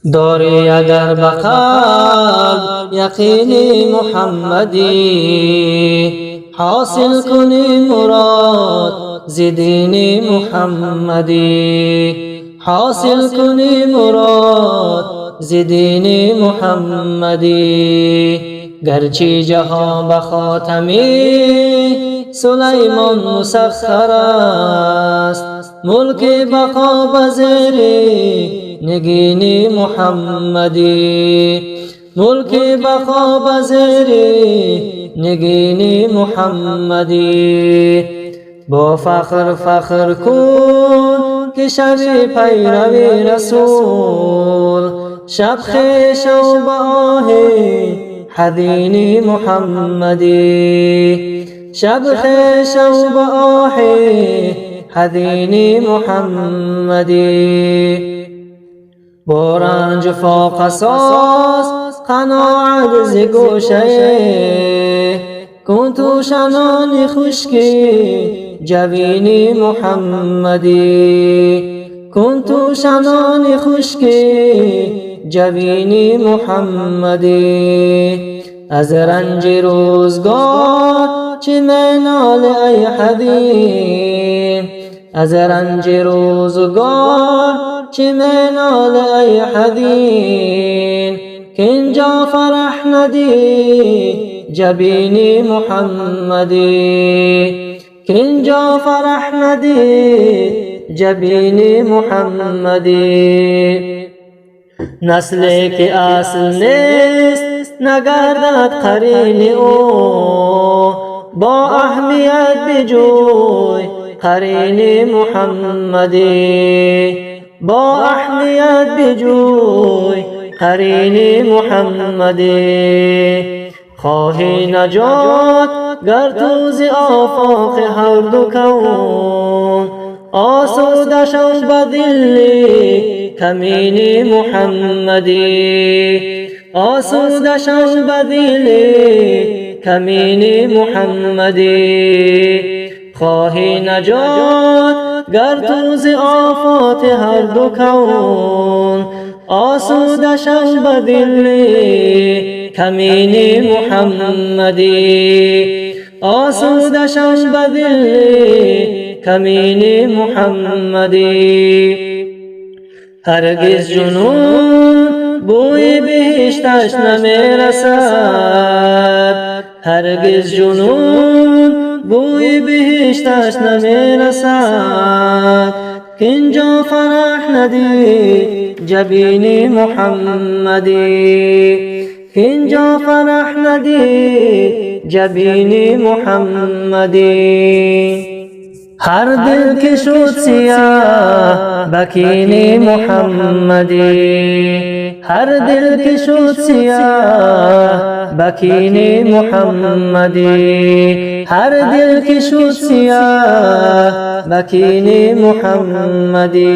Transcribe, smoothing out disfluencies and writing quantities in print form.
Дорӣ агар ба қалб яқини Муҳаммадӣ, ҳосил кунӣ мурод зи дини Муҳаммадӣ, ҳосил кунӣ мурод зи дини Муҳаммадӣ. Гарчи ҷаҳон ба хотами Сулаймон мусаххар аст, мулки бақо ба зери нигини Муҳаммадӣ, мулки бақо ба зери нигини Муҳаммадӣ. Бо фахр фахр кун, ки шавӣ пайрави Расул, шаб хешу ба оҳи ҳазини Муҳаммадӣ, шаб хешу ба оҳи ҳазини Муҳаммадӣ. Бо ранҷу фоқа соз қаноат зи гӯшае, кун тӯшанони хушки ҷабини Муҳаммадӣ, кун тӯшанони хушки ҷабини Муҳаммадӣ. Аз ранҷи рӯзгор чӣ менолӣ, ай ҳазин? Аз ранҷи рӯзгор чӣ менолӣ, ай ҳазин? Ки инҷо фараҳ надид ҷабини Муҳаммадӣ, ки инҷо фараҳ надид ҷабини Муҳаммадӣ. Насле ки асл нест, нагардад қарини ӯ, бо аҳамият биҷӯй қарини Муҳаммадӣ, бо аҳамият биҷӯй қарини Муҳаммадӣ. Хоҳӣ наҷот гар ту зи офоқи ҳар ду кавн, осуда шав ба зилли камини Муҳаммадӣ, осуда шав ба зилли камини Муҳаммадӣ. Хоҳӣ наҷот гар ту зи офоти ҳар ду кавн, осуда шав ба зилли камини Муҳаммадӣ, осуда шав ба зилли камини Муҳаммадӣ. Ҳаргиз ҷунун бӯи биҳишташ намерасад, ҳаргиз ҷунун бӯи биҳишташ намерасад, ки инҷо фараҳ надид ҷабини Муҳаммадӣ, ки инҷо фараҳ надид ҷабини Муҳаммадӣ. Ҳар дил ки шуд сиёҳ ба кини Муҳаммадӣ, ҳар дил ки шуд сиёҳ ба кини Муҳаммадӣ, ҳар дил ки шуд сиёҳ ба кини Муҳаммадӣ.